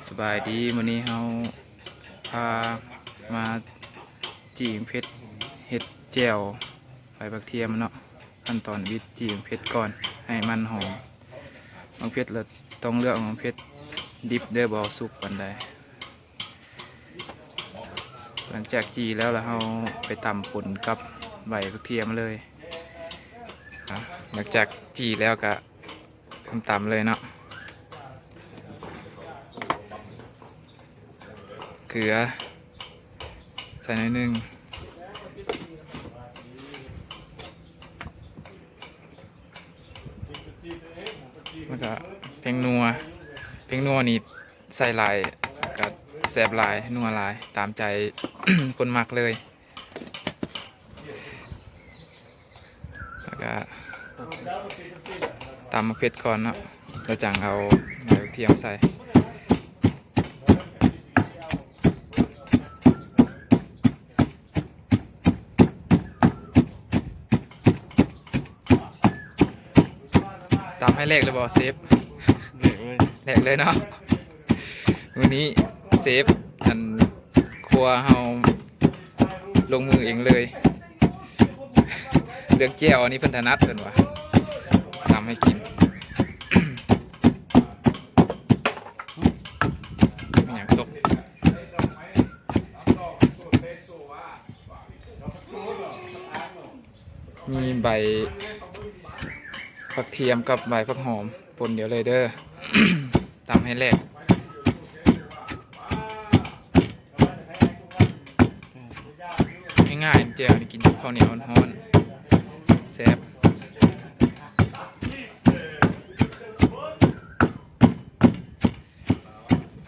ສະບາຍດີ ມື້ນີ້ເຮົາພາມາຈີ່ໝາກເຜັດ ເຮັດແຈ່ວໃບບັກທຽມເນາະ. ຂັ້ນຕອນບິດຈີ່ໝາກເຜັດກ່ອນ ໃຫ້ມັນຫອມ. ໝາກເຜັດລະຕ້ອງເລືອກໝາກເຜັດດິບເດີ ບໍ່ເອົາສຸກປານໃດ. ຫຼັງຈາກຈີ່ແລ້ວ ລະເຮົາໄປຕຳປົນກັບໃບບັກທຽມເລີຍ. ອາ ຫຼັງຈາກຈີ່ແລ້ວກະ ຕຳເລີຍເນາະ. ເກືອໃສ່ໜ້ອຍໜຶ່ງ ແລ້ວກະແປ້ງນົວ. ແປ້ງນົວນີ້ໃສ່ຫຼາຍກະແຊບຫຼາຍ ນົວຫຼາຍ ຕາມໃຈຄົນມັກເລີຍ. ແລ້ວກະຕຳໝາກເຜັດກ່ອນເນາະ ແລ້ວຈັ່ງເອົາໃບກະທຽມໃສ່. ຕຳໃຫ້ແຫຼກເລີຍບໍ່ເຊຟ? ແຫຼກເລີຍ ແຫຼກເລີຍເນາະ. ມື້ນີ້ເຊຟອັນຄົວເຮົາລົງມືເອງເລີຍ. ເລື່ອງແຈ່ວອັນນີ້ເພິ່ນຖະໜັດ ເພິ່ນວ່າ ຕຳໃຫ້ກິນ. ມີຫຍັງຕົກ? ມີໃບຜັກທຽມກັບໃບຜັກຫອມ ປົນດຽວເລີຍເດີ. ຕຳໃຫ້ແຫຼກ. ງ່າຍໆ ແຈ່ວນີ້ກິນກັບເຂົ້າໜຽວຮ້ອນໆ ແຊບ.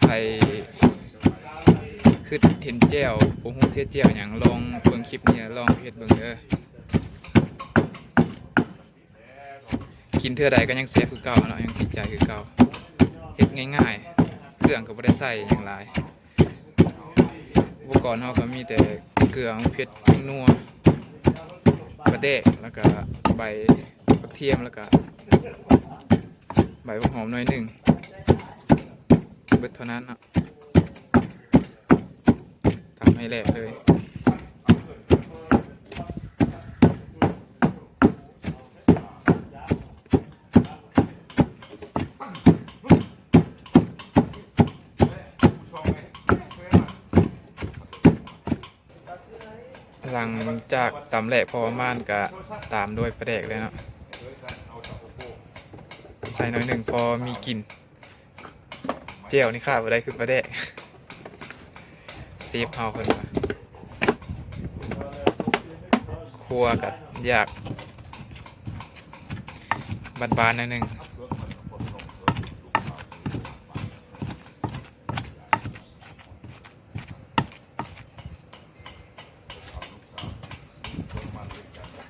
ໃຜຄິດເຫັນແຈ່ວ ບໍ່ຮູ້ຊິເຮັດແຈ່ວຫຍັງ ລອງເບິ່ງຄລິບນີ້ ລອງເຮັດເບິ່ງເດີ. ກິນເທື່ອໃດກໍຍັງແຊບຄືເກົ່າເນາະ ຍັງຕິດໃຈຄືເກົ່າ. ເຮັດງ່າຍໆ ເຄື່ອງກໍບໍ່ໄດ້ໃສ່ຫຍັງຫຼາຍ. ອຸປະກອນເຮົາກໍມີແຕ່ເກືອ ເຜັດ ແປ້ງນົວ ປາແດກ ແລ້ວກະໃບກະທຽມ ແລ້ວກະໃບຫອມໜ້ອຍໜຶ່ງ ເບິດເທົ່ານັ້ນເນາະ. ຕຳໃຫ້ແຫຼກເລີຍ. ຫຼັງຈາກຕຳແຫຼກພໍປະມານ ກະຕາມດ້ວຍປາແດກເລີຍເນາະ ໃສ່ໜ້ອຍໜຶ່ງ ພໍມີກິ່ນ. ແຈ່ວນີ້ຂາດບໍ່ໄດ້ຄືປາແດກ ເຊຟເຮົາເພິ່ນວ່າ. ຄົວກະຢາກບານໆໜ້ອຍໜຶ່ງ.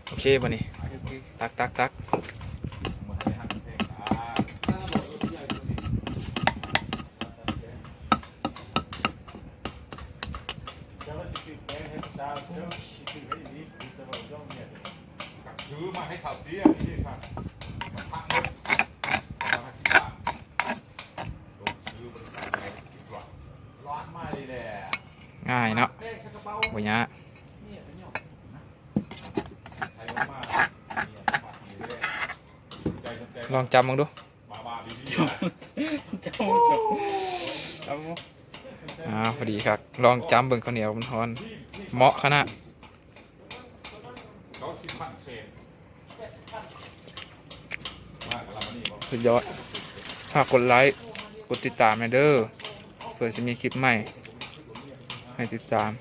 ໂອເຄບໍ່ນີ້? ຕັກໆໆ. ງ່າຍເນາະ ບໍ່ຍາກ. ລອງຈຳເບິ່ງດູ. ຈຳ ຈຳ ຈຳ ອ່າ ພໍດີຄັກ. ລອງຈຳເບິ່ງເຂົ້າໜຽວມັນຮ້ອນ ເໝາະຂະໜາດ. ສຸດຍອດ. ຝາກກົດໄລ ກົດຕິດຕາມແດ່ເດີ ເພື່ອຊິມີຄລິບໃໝ່ໃຫ້ຕິດຕາມ.